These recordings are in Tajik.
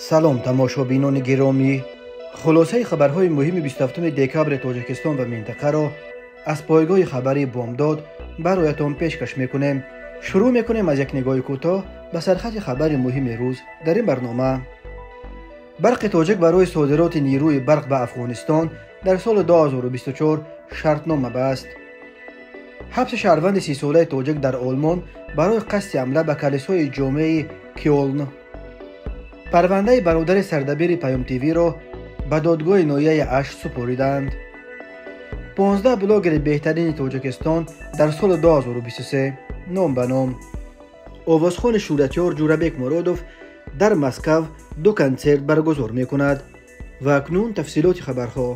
Салом, тамошобинони гиромӣ. Хулосаи хабарҳои муҳими 27 декабри Тоҷикистон ва минтақаро аз пойгоҳи хабарии Бомдод бароятон пешкаш мекунем. Шурӯъ мекунем аз як нигоҳи кӯтоҳ ба сархати хабари муҳими рӯз дар ин барнома. Барқи тоҷик барои содироти нерӯи барқ ба Афғонистон дар соли 2024 шартнома баст. Ҳабси шаҳрванди 30-солаи тоҷик дар Олмон барои қасди ҳамла ба калисои ҷомеаи Кёлн. Парвандаи бародари сардабири Паём ТВ-ро ба додгоҳи ноҳияи Ашт супориданд. 15 блогери беҳтарини Тоҷикистон дар соли 2023 ном ба ном. Овозхони шӯҳратёр Ҷӯрабек Муродов дар Москав ду консерт баргузор мекунад. Ва акнун тафсилоти хабарҳо.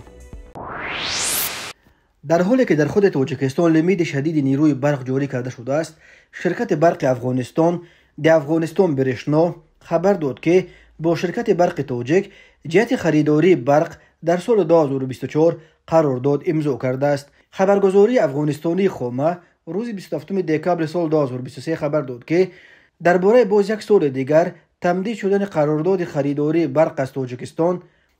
Дар ҳоле ки дар худи Тоҷикистон лимити шадиди нерӯи барқ ҷорӣ карда шудааст, ширкати барқи Афғонистон Де Афғонистон Брешно хабар дод, ки бо ширкати барқи тоҷик ҷиҳати харидории барқ дар соли 2024 қарордод имзо кардааст. Хабаргузории афғонистонии Хома рӯзи 27 декабри соли 2023 хабар дод, ки дар бораи боз як соли дигар тамдид шудани қарордоди харидории барқ аз Тоҷикистон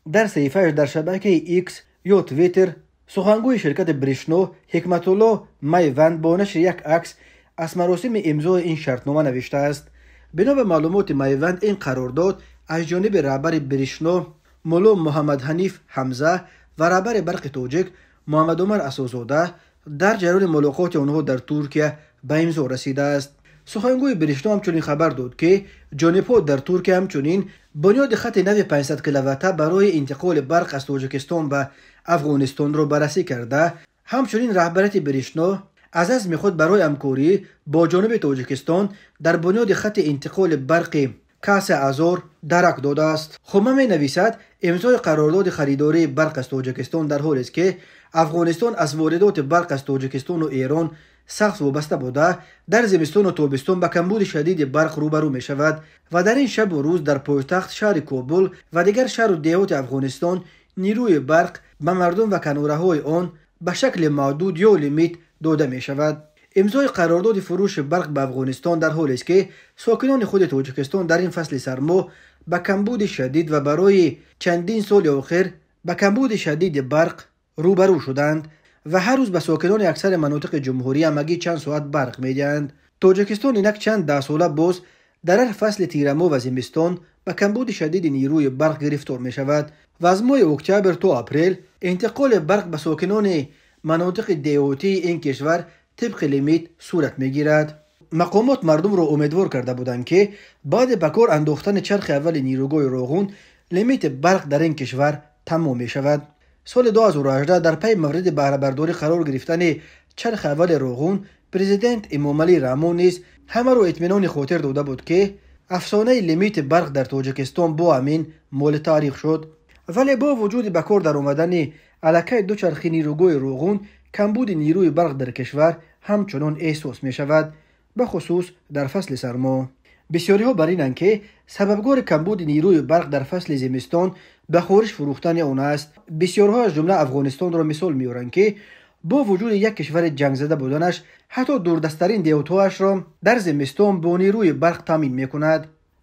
дар саҳифааш дар шабакаи X ё Twitter сухангӯи ширкати Брешно Ҳикматулло Майванд бо нашри як акс аз маросими имзои ин шартнома навиштааст. Бино ба маълумоти Майванд, ин қарордод аз ҷониби раҳбари Брешно Мулло Муҳаммадҳаниф Ҳамза ва раҳбари барқи тоҷик Муҳаммадумар Асозода дар ҷараёни мулоқоти онҳо дар Туркия ба имзо расидааст. Сухангӯи Брешно ҳамчунин хабар дод, ки ҷонибҳо дар Туркия ҳамчунин бунёди хати нави 500 киловатта барои интиқоли барқ аз Тоҷикистон ба Афғонистонро баррасӣ карда, ҳамчунин раҳбарияти Брешно аз азми худ барои ҳамкорӣ бо ҷониби Тоҷикистон дар бунёди хати интиқоли барқи Каса Азор дарак додааст. Хома менависад, имзои қарордоди харидории барқ аз Тоҷикистон дар ҳолест, ки Афғонистон аз воридоти барқ аз Тоҷикистону Эрон сахт вобаста буда, дар зимистону тобистон ба камбуди шадиди барқ рӯбарӯ мешавад ва дар ин шабу рӯз дар пойтахт шаҳри Кобул ва дигар шаҳру деҳоти Афғонистон нерӯи барқ ба мардум ва канораҳои он ба шакли маҳдуд ё лимит дода мешавад. Имзои қарордоди фурӯши барқ ба Афғонистон дар ҳолест, ки сокинони худи Тоҷикистон дар ин фасли сармо ба камбуди шадид ва барои чандин соли охир ба камбуди шадиди барқ рӯбарӯ шуданд ва ҳар рӯз ба сокинони аксари манотиқи ҷумҳурӣ ҳамагӣ чанд соат барқ медиҳанд. Тоҷикистон инак чанд даҳсола боз дар ҳар фасли тирамоҳ ва зимистон ба камбуди шадиди нерӯи барқ гирифтор мешавад ва аз моҳи октябр то апрел интиқоли барқ ба сокинони манотиқи деҳотии ин кишвар тибқи лимит сурат мегирад. Мақомот мардумро умедвор карда буданд, ки баъди ба кор андохтани чархи аввали нерӯгоҳи Роғун лимити барқ дар ин кишвар тамом мешавад. Соли 2018 дар пайи мавриди баҳрабардорӣ қарор гирифтани чархи аввали Роғун президент Эмомалӣ Раҳмон низ ҳамаро итминони хотир дода буд, ки афсонаи лимити барқ дар Тоҷикистон бо ҳамин моли таърих шуд. Вале бо вуҷуди ба кор даромадани аллакай ду чархи нерӯгоҳи Роғун, камбуди нерӯи барқ дар кишвар ҳамчунон эҳсос мешавад, бахусус дар фасли сармо. Бисёриҳо бар инанд, ки сабабгори камбуди нерӯи барқ дар фасли зимистон ба хориш фурӯхтани он аст. Бисёрҳо аз ҷумла Афғонистонро мисол меоранд, ки бо вуҷуди як кишвари ҷангзада буданаш ҳатто дурдасттарин деҳотҳояшро дар зимистон бо нерӯи барқ таъмин мекунад.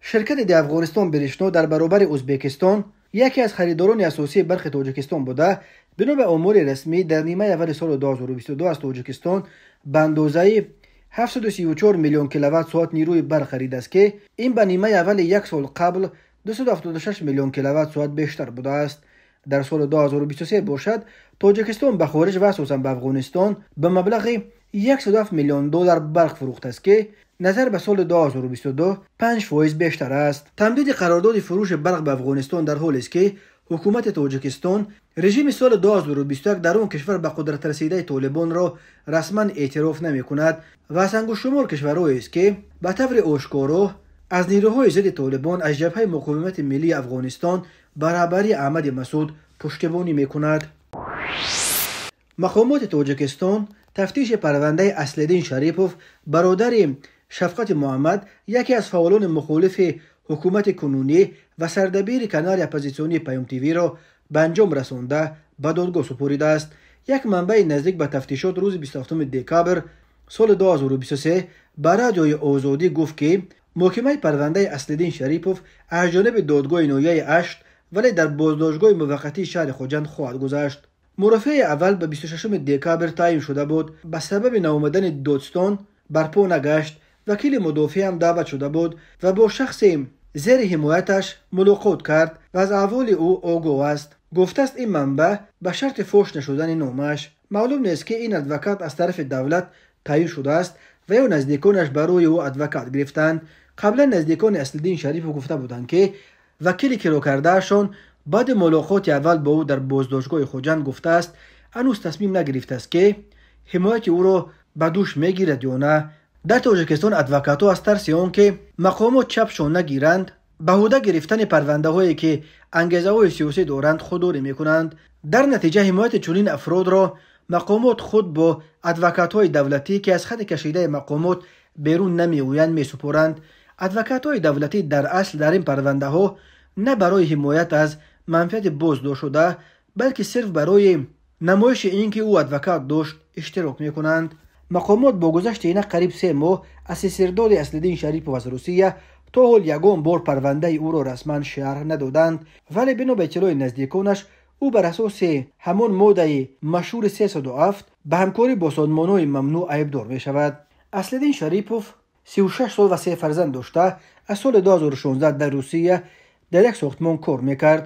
Ширкати Де Афғонистон Брешно дар баробари Ӯзбекистон яке аз харидорони асосии барқи Тоҷикистон буда, бино ба омори расмӣ дар нимаи аввали соли 2022 аз Тоҷикистон ба андозаи 734 миллион киловатт соат нерӯи барқ харидааст, ки ин ба нимаи аввали як сол қабл 276 миллион киловатт соат бештар будааст. Дар соли 2023 бошад, Тоҷикистон ба хориҷ ва асосан ба Афғонистон ба маблағи 107 миллион доллар барқ фурӯхтааст, ки назар ба соли 2022 5% бештар аст. Тамдиди қарордоди фурӯши барқ ба Афғонистон дар ҳолест, ки ҳукумати Тоҷикистон режими соли 2021 дар он кишвар ба қудрат расидаи Толибонро расман эътироф намекунад ва аз ангуштшумор кишварҳоест, ки ба таври ошкоро аз нерӯҳои зидди Толибон аз ҷабҳаи муқовимати миллии Афғонистон ба раҳбарии Аҳмади Масуд пуштибонӣ мекунад. Мақомоти Тоҷикистон тафтиши парвандаи Аслиддин Шарипов, бародари Шафқати Муҳаммад, яке аз фаъолони мухолифи ҳукумати кунунӣ ва сардабири канали оппозитсионии Паём ТВ-ро ба анҷом расонда ба додгоҳ супоридааст. Як манбаи наздик ба тафтишот рӯзи 27 декабр соли 2023 ба Радиои Озодӣ гуфт, ки Муҳокимаи парвандаи Аслиддин Шарипов аз ҷониби додгоҳи ноҳияи Ашт, вале дар боздоштгоҳи муваққатии шаҳри Хуҷанд хоҳад гузашт. Мурофиаи аввал ба 26 декабр таъин шуда буд. Ба сабаби наомадани додстон барпо нагашт. Вакили мудофиа ҳам даъват шуда буд ва бо шахси зери ҳимояташ мулоқот кард ва аз аҳволи ӯ огоҳ аст. Гуфтааст ин манбаъ ба шарти фош нашудани номаш. Маълум нест, ки ин адвокат аз тарафи давлат таъин шудааст ва ё наздиконаш барои ӯ адвокат гирифтанд. Қаблан наздикони Аслиддин Шарипов гуфта буданд, ки вакили киро кардаашон баъди мулоқоти аввал бо ӯ дар боздоштгоҳи Хуҷанд гуфтааст, ҳанӯз тасмим нагирифтааст, ки ҳимояти ӯро ба дӯш мегирад ё на. Дар Тоҷикистон адвокатҳо аз тарси он, ки мақомот чапшон нагиранд, ба ҳуда гирифтани парвандаҳое, ки ангезаҳои сиёсӣ доранд, худдорӣ мекунанд. Дар натиҷа ҳимояти чунин афродро мақомот худ бо адвокатҳои давлатӣ, ки аз хати кашидаи мақомот берун намеоянд, месупоранд. Адвокатҳои давлатӣ дар асл дар ин парвандаҳо на барои ҳимоят аз манфиати боздоштшуда, балки сирф барои намоиши ин ки ӯ адвокат дошт, иштирок мекунанд. Мақомот бо гузашти ина қариб 3 моҳ аз истирдоди Аслиддин Шарипов аз Русия то ҳол ягон бор парвандаи ӯро расман шарҳ надоданд, вале бино ба иттилои наздиконаш, ӯ бар асоси ҳамон моддаи машҳури 307 ба ҳамкорӣ бо созмонҳои мамнӯъ айбдор мешавад. Аслиддин Шарипов 36 сол ва се фарзанд дошта, аз соли 2016 дар Русия дар як сохтмон кор мекард.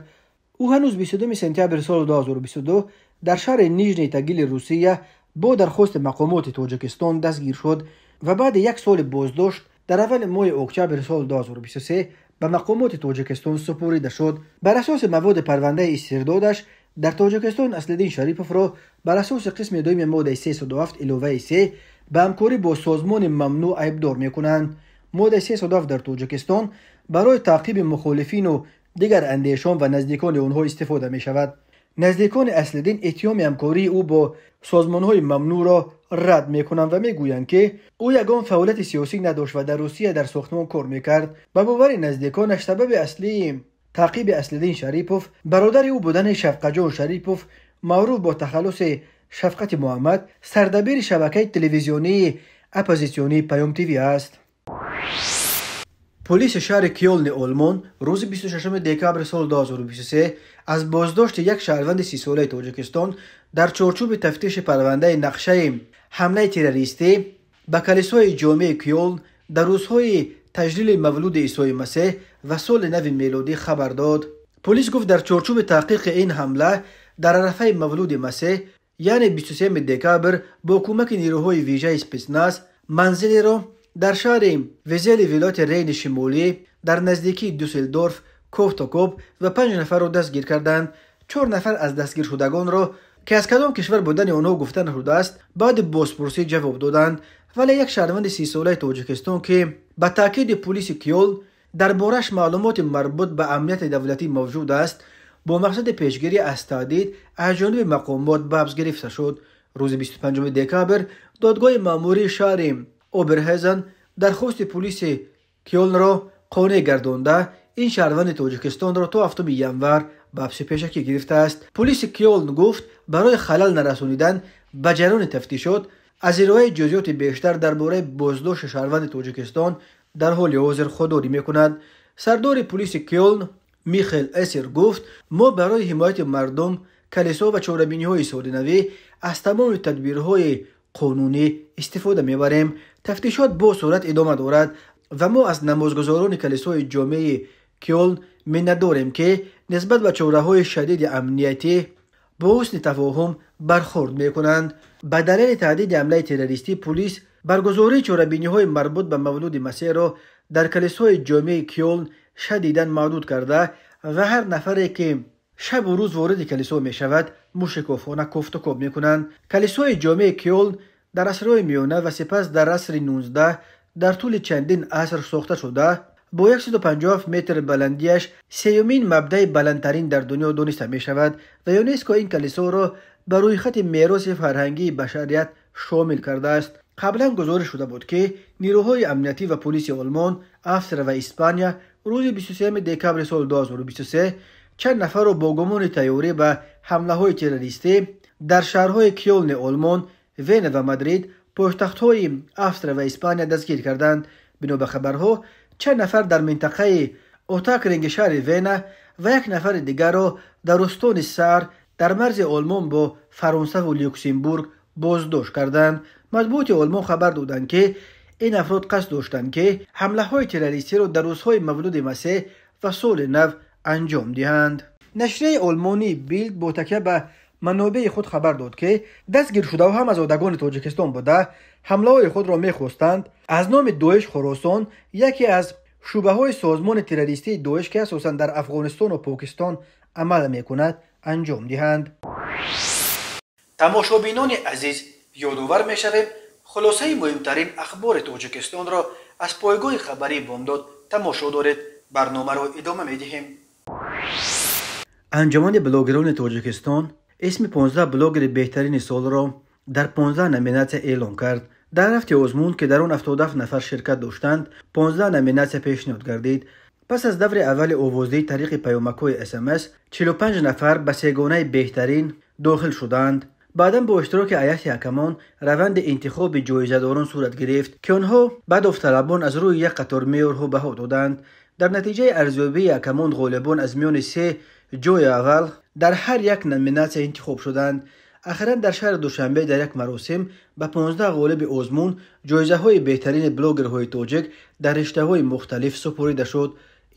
Ӯ ҳанӯз 22 сентябри соли 2022 дар шаҳри Нижний Тагили Русия бо дархости мақомоти Тоҷикистон дастгир шуд ва баъди як соли боздошт дар аввали моҳи октябри соли 2023 ба мақомоти Тоҷикистон супорида шуд. Бар асоси маводи парвандаи истирдодаш дар Тоҷикистон Аслиддин Шариповро бар асоси қисми дуюми моддаи 307 иловаи 3 ба ҳамкорӣ бо созмони мамнӯъ айбдор мекунанд. Моддаи 307 дар Тоҷикистон барои таъқиби мухолифину дигар андешон ва наздикони онҳо истифода мешавад. Наздикони Аслиддин иттиҳоми ҳамкории ӯ бо созмонҳои мамнӯъро рад мекунанд ва мегӯянд, ки ӯ ягон фаъолияти сиёсӣ надошт ва дар Русия дар сохтмон кор мекард. Ба бовари наздиконаш, сабаби аслии таъқиби Аслиддин Шарипов бародари ӯ будани Шафқатҷон Шарипов, маъруф бо тахаллуси Шафқати Муҳаммад, сардабири шабакаи телевизионии оппозитсионии Паём ТВ аст. Полиси шаҳри Кёлни Олмон рӯзи 26 декабри соли 2023 аз боздошти як шаҳрванди 30-солаи Тоҷикистон дар чорчӯби тафтиши парвандаи нақшаи ҳамлаи террористӣ ба калисои ҷомеи Кёлн дар рӯзҳои таҷлили мавлуди Исои Масеҳ ва соли нави мелодӣ хабар дод. Полис гуфт, дар чорчӯби таҳқиқи ин ҳамла дар арафаи мавлуди Масеҳ, яъне 23 декабр, бо кӯмаки нерӯҳои вижаи спецназ манзилеро дар шаҳри Везели вилояти Рейни Шимолӣ дар наздикии Дюссельдорф кофтукоб ва панҷ нафарро дастгир карданд. Чор нафар аз дастгиршудагонро, ки аз кадом кишвар будани онҳо гуфта нашудааст, баъди бозпурсӣ ҷавоб доданд, вале як шаҳрванди 30-солаи Тоҷикистон, ки ба таъкиди пулиси Кёлн дар бораш маълумоти марбут ба амнияти давлатӣ мавҷуд аст, бо мақсади пешгирӣ аз таҳдид аз ҷониби мақомот ба ҳабс гирифта шуд. Рӯзи 25 декабр додгоҳи маъмурии шаҳри Оберхезен дархости пулиси Кёлнро қонеъ гардонда, ин шаҳрванди Тоҷикистонро то 7 январ ба ҳабси пешакӣ гирифтааст. Пулиси Кёлн гуфт, барои халал нарасонидан ба ҷараёни тафтишот аз ироаи ҷузъиёти бештар дар бораи боздошти шаҳрванди Тоҷикистон дар ҳоли ҳозир худдорӣ мекунад. Сардори пулиси Кёлн Михел Эсер гуфт: «Мо барои ҳимояти мардум, калисо ва чорабиниҳои солинавӣ аз тамоми тадбирҳои қонунӣ истифода мебарем. Тафтишот бо суръат идома дорад ва мо аз намозгузорони калисои ҷомеи Кёлн миннатдорем, ки нисбат ба чораҳои шадиди амниятӣ бо ҳусни тафоҳум бархӯрд мекунанд». Ба далели таҳдиди ҳамлаи террористӣ пулис баргузории чорабиниҳои марбут ба мавлуди Масеҳро дар калисои ҷомеи Кёлн шадидан маҳдуд карда ва ҳар нафаре, ки шабу рӯз вориди калисо мешавад, мушикофона кофтукоб мекунанд. Калисои ҷомеи Кёлн дар асрҳои миёна ва сипас дар асри 19 дар тӯли чандин аср сохта шуда, бо 157 метр баландиаш сеюмин мабдаи баландтарин дар дунё дониста мешавад ва ЮНЕСКО ин калисоро ба рӯйхати мероси фарҳангии башарият шомил кардааст. Қаблан гузориш шуда буд, ки нерӯҳои амниятӣ ва полиси Олмон, Австрия ва Испания рӯзи 23 декабри соли 2023 чанд нафарро бо гумони тайёрӣ ба ҳамлаҳои террористӣ дар шаҳрҳои Кёлни Олмон, Вена ва Мадрид, пойтахтҳои Австрия ва Испания, дастгир карданд. Бино ба хабарҳо, Чанд нафар дар минтақаи Отакринги шаҳри Вена ва як нафари дигарро дар устони Сар дар марзи Олмон бо Фаронсаву Люксембург боздошт карданд. Матбуоти Олмон хабар доданд, ки ин афрод қасд доштанд, ки ҳамлаҳои террористиро дар рӯзҳои мавлуди Масеҳ ва соли нав анҷом диҳанд. Нашрияи олмонии Билд бо такя ба манобеи худ хабар дод, ки дастгиршудаҳо ҳам азодагони Тоҷикистон буда, ҳамлаҳои худро мехостанд аз номи Доиш Хуросон, яке аз шӯъбаҳои созмони террористии Доиш, ки асосан дар Афғонистону Покистон амал мекунад, анҷом диҳанд. Тамошобинони азиз, ёдовар мешавем, хулосаи муҳимтарин ахбори Тоҷикистонро аз пойгоҳи хабарии Бомдод тамошо доред. Барномаро идома медиҳем. Анҷумани блогерони Тоҷикистон исми 15 блогери беҳтарини солро дар 15 номинатсия эълон кард. Дар рафти озмун, ки дар он 77 нафар ширкат доштанд, 15 номинатсия пешниҳод гардид. Пас аз даври аввали овоздиҳӣ тариқи паёмакҳои СМС 45 нафар ба сегонаи беҳтарин дохил шуданд. Баъдан бо иштироки ҳайати ҳакамон раванди интихоби ҷоизадорон сурат гирифт, ки онҳо ба довталабон аз рӯи як қатор меъёрҳо баҳо доданд. Дар натиҷаи арзёбии ҳакамон ғолибон аз миёни се ҷои аввал дар ҳар як номинатсия интихоб шуданд. Ахиран дар шаҳри Душанбе дар як маросим ба 15 ғолиби озмун ҷоизаҳои беҳтарини блогерҳои тоҷик дар риштаҳои мухталиф супорида шуд.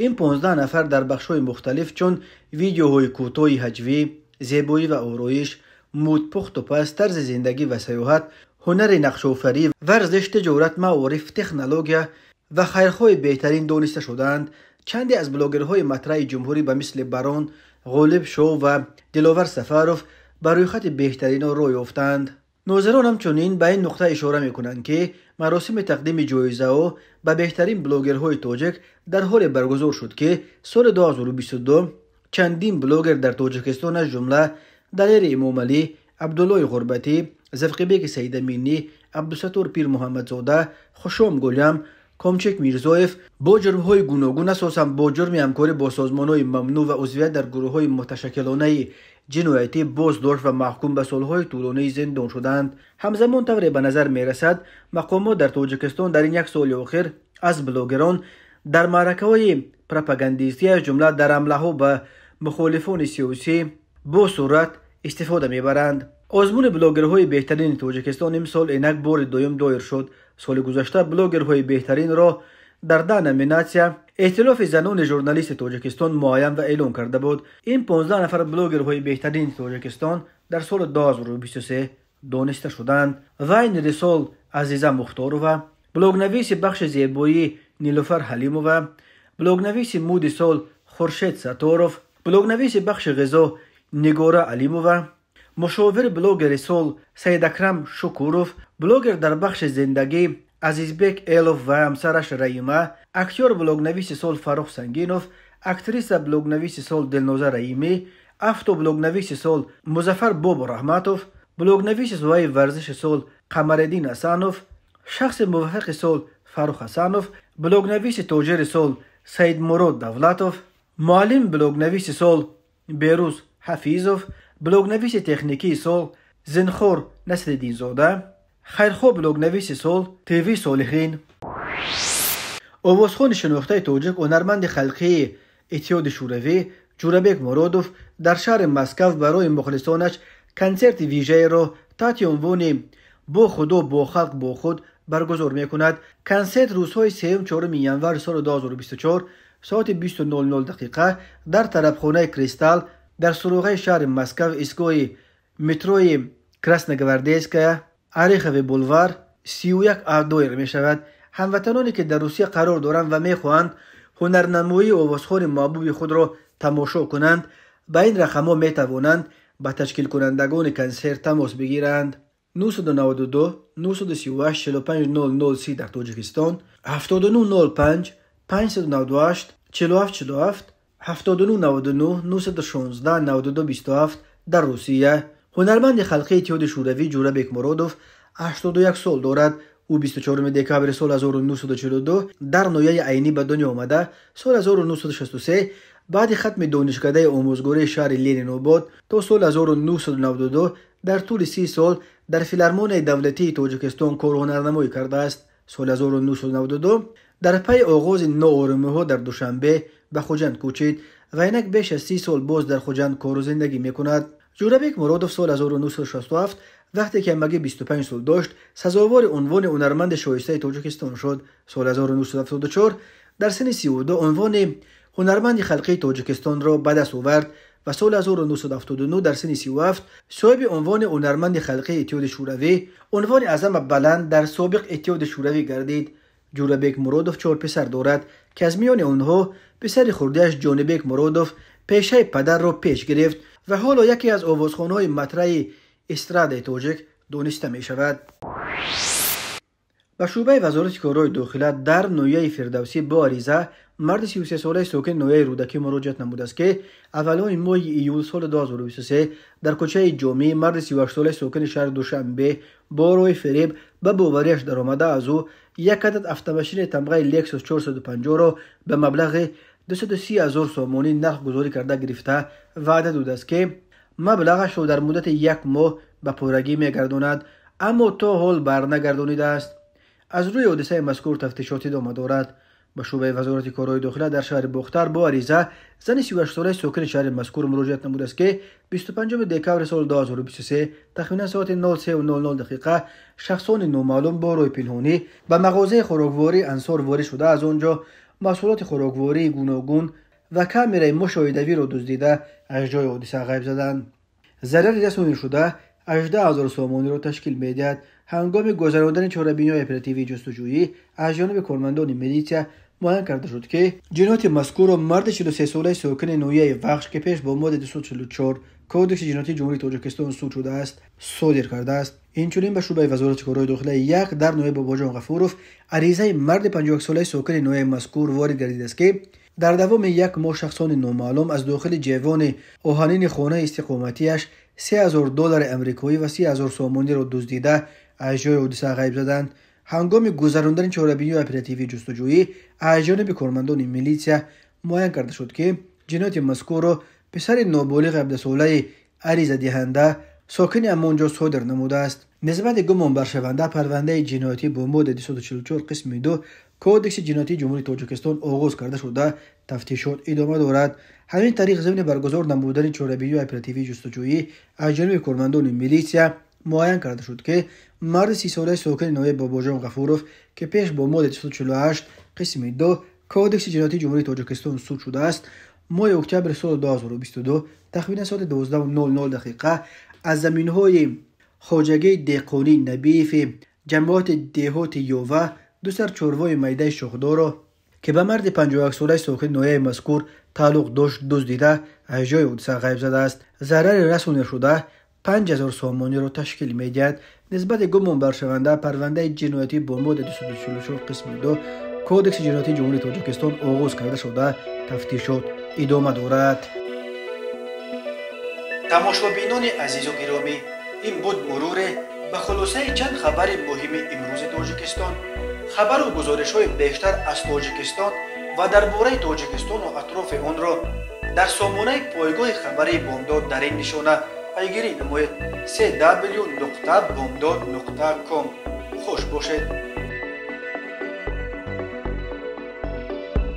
Ин 15 нафар дар бахшҳои мухталиф, чун видеоҳои кӯтоҳи ҳаҷвӣ, зебоӣ ва ороиш, муд, пухту паз, тарзи зиндагӣ ва сайёҳат, ҳунари нақшофарӣ, варзиш, тиҷорат, маориф, технология ва хайрхоҳи беҳтарин дониста шуданд. Чанде аз блогерҳои матраҳи ҷумҳурӣ ба мисли Барон, Ғолиб Шоу ва Диловар Сафаров ба рӯйхати беҳтаринон роҳ ёфтанд. Нозирон ҳамчунин ба ин нуқта ишора мекунанд, ки маросими тақдими ҷоизаҳо ба беҳтарин блогерҳои тоҷик дар ҳоле баргузор шуд, ки соли 2022 чандин блогер дар Тоҷикистон, аз ҷумла Далери Эмомалӣ, Абдуллои Ғурбатӣ, Завқибеки Саидаминӣ, Абдусаттор Пирмуҳаммадзода, Хушом Гулям, Комчек Мирзоев бо ҷурмҳои гуногун, асосан бо ҷурми ҳамкорӣ бо созмонҳои мамнӯъ ва узвият дар гурӯҳҳои муташаккилонаи ҷиноятӣ боздошт ва маҳкум ба солҳои тӯлонии зиндон шуданд. Ҳамзамон тавре ба назар мерасад, мақомот дар Тоҷикистон дар ин як соли охир аз блогерон дар маъракаҳои пропагандистӣ, аз ҷумла дар ҳамлаҳо ба мухолифони сиёсӣ, бо суръат истифода мебаранд. Озмуни блогерҳои беҳтарини Тоҷикистон имсол инак бори дуюм доир шуд. Соли гузашта блогерҳои беҳтаринро дар 10 номинатсия Эътилофи занони журналисти Тоҷикистон муайян ва эълон карда буд. Ин 15 нафар блогерҳои беҳтарини Тоҷикистон дар соли 2023 дониста шуданд. Вайнери сол Азиза Мухторова, блогнависи бахши зебоӣ Нилуфар Ҳалимова, блогнависи муди сол Хуршед Сатторов, блогнависи бахши ғизо Нигора Алимова, мушовири блогери сол Саидакрам Шукуров, блогер дар бахши зиндагӣ Азизбек Элов ва ҳамсараш Раима, актёр блогнависи сол Фаррух Сангинов, актриса блогнависи сол Дилноза Раимӣ, автоблогнависи сол Музаффар Бобо Раҳматов, блогнависи соҳаи варзиши сол Қамариддин Ҳасанов, шахси муваффақи сол Фаррух Ҳасанов, блогнависи тоҷири сол Саидмурод Давлатов, муаллим блогнависи сол Берӯз Ҳафизов, блогнависи техникии сол Зинхор Насриддинзода, хайрхоҳ блогнависи сол ТВ Солиҳин. Овозхони шинохтаи тоҷик, ҳунарманди халқии Иттиҳоди Шӯравӣ Ҷӯрабек Муродов дар шаҳри Москав барои мухлисонаш консерти вижаеро таҳти унвони «Бо Худо, бо халқ, бо худ» баргузор мекунад. Консерт рӯзҳои 3-4 январи соли 2024 соати 20:00 дақиқа дар тарабхонаи Кристалл дар суроғаи шаҳри Москав, истгоҳи метрои Красногвардейская, Ореховый булвар 31 А доир мешавад. Ҳамватаноне, ки дар Русия қарор доранд ва мехоҳанд ҳунарнамоии овозхони маҳбуби худро тамошо кунанд, ба ин рақамҳо метавонанд ба ташкилкунандагони консерт тамос бигиранд: 992 938 45 00 30 дар Тоҷикистон, 79 05 598 47 47, 79 99 916 92 27 дар Русия. Ҳунарманди халқии Иттиҳоди Шӯравӣ Ҷӯрабек Муродов 81 сол дорад. Ӯ 24 декабри соли 1942 дар ноҳияи Айнӣ ба дунё омада, соли 1963 баъди хатми донишкадаи омӯзгории шаҳри Ленинобод то соли 1992 дар тӯли 30 сол дар Филармонияи давлатии Тоҷикистон кору ҳунарнамоӣ кардааст. Соли 1992 дар пайи оғози ноорӯмиҳо дар Душанбе ба Хуҷанд кӯчид ва инак беш аз 30 сол боз дар Хуҷанд кору зиндагӣ мекунад. Ҷӯрабек Муродов соли 1967 вақте ки ҳамагӣ 25 сол дошт, сазовори унвони ҳунарманди шоистаи Тоҷикистон шуд. Соли 1974 дар синни 32 унвони ҳунарманди халқии Тоҷикистонро ба даст овард ва соли 1979 дар синни 37 соҳиби унвони ҳунарманди халқии Иттиҳоди Шӯравӣ, унвони аз ҳама баланд дар собиқ Иттиҳоди Шӯравӣ гардид. Ҷӯрабек Муродов 4 писар дорад, ки аз миёни онҳо писари хурдиаш Ҷонибек Муродов пешаи падарро пеш гирифт ва ҳоло яке аз овозхонҳои матраи эстрадаи тоҷик дониста мешавад. Ба шӯъбаи вазорати корҳои дохила дар ноҳияи Фирдавсӣ бо ариза марди 33-солаи сокини ноҳияи Рӯдакӣ муроҷиат намудааст, ки аввалони моҳи июл соли 2023 дар кӯчаи Ҷомӣ марди 38-солаи сокини шаҳри Душанбе бо роҳи фиреб ба бовариаш даромада аз ӯ як адад автомашинаи тамғаи Lexus 450-ро ба маблағи 230 000 сомонӣ нархгузорӣ карда гирифта ваъда додааст, ки маблағашро дар муддати як моҳ ба пуррагӣ мегардонад, аммо то ҳол барнагардонидааст. Аз рӯи ҳодисаи мазкур тафтишот идома дорад. Ба шӯъбаи вазорати корҳои дохила дар шаҳри Бохтар бо ариза зани 38-солаи сокини шаҳри мазкур муроҷиат намудааст, ки 25 декабри соли 2023 тахминан соати 03:00 дақиқа шахсони номаълум бо роҳи пинҳонӣ ба мағозаи хӯроквории Ансор ворид шуда аз он ҷо маҳсулоти хӯроквории гуногун ва камераи мушоҳидавиро дуздида аз ҷои ҳодиса ғайб заданд. Зарари расонидашуда 18 000 сомониро ташкил медиҳад. Ҳангоми гузарондани чорабиниҳои оперативии ҷустуҷӯӣ аз ҷониби кормандони милитсия муайян карда шуд, ки ҷинояти мазкурро марди 43-солаи сокини ноҳияи Вахш, ки пеш бо моддаи 244 Кодекси ҷиноятии Ҷумҳурии Тоҷикистон суд шудааст, содир кардааст. Инчунин ба шӯъбаи вазорати корҳои дохилаи як дар ноҳияи Бобоҷон Ғафуров аризаи марди 51-солаи сокини ноҳияи мазкур ворид гардидааст, ки дар давоми як моҳ шахсони номаълум аз дохили ҷевони оҳанини хонаи истиқоматиаш 3000 доллари амрикоӣ ва 30 000 сомониро дуздида аз ҷои ҳодиса ғайб заданд. Ҳангоми гузарондани чорабиниҳои оперативии ҷустуҷӯӣ аз ҷониби кормандони милитсия муайян карда шуд, ки ҷинояти мазкурро писари ноболиғи 17-солаи аризадиҳанда сокини ҳамон ҷо содир намудааст. Нисбати гумонбаршаванда парвандаи ҷиноятӣ бо моддаи 244 қисми 2 Кодекси ҷиноятии Ҷумҳурии Тоҷикистон оғоз карда шуда тафтишот идома дорад. Ҳамин тариқ зимни баргузор намудани чорабиниҳои оперативии ҷустуҷӯӣ аз ҷониби кормандони милитсия муайян карда шуд, ки марди 30-солаи сокини ноҳияи Бобоҷон Ғафуров, ки пеш бо моддаи 248 қисми 2 Кодекси ҷиноятии Ҷумҳурии Тоҷикистон суд шудааст, моҳи октябри соли 2022 тахминан соати 12:00 дақиқа аз заминҳои хоҷагии деҳқонии Набиеви ҷамоати деҳоти Ёва ду сар чорвои майдаи шохдорро, ки ба марди 51-солаи сокини ноҳияи мазкур тааллуқ дошт, дуздида аз ҷои ҳодиса ғайб задааст. Зарари расонидашуда 5000 сомониро ташкил медиҳад. Нисбати гумонбаршаванда парвандаи ҷиноятӣ бо моддаи 244 қисми 2 Кодекси ҷиноятии Ҷумҳурии Тоҷикистон оғоз карда шуда тафтишот идома дорад. Тамошобинони азизу гиромӣ, ин буд муруре ба хулосаи чанд хабари муҳими имрӯзи Тоҷикистон. Хабару гузоришҳои бештар аз Тоҷикистон ва дар бораи Тоҷикистону атрофи онро дар сомонаи пойгоҳи хабарии Бомдод дар ин нишона пайгирӣ намоед: cw.bomdod.com. Хуш бошед.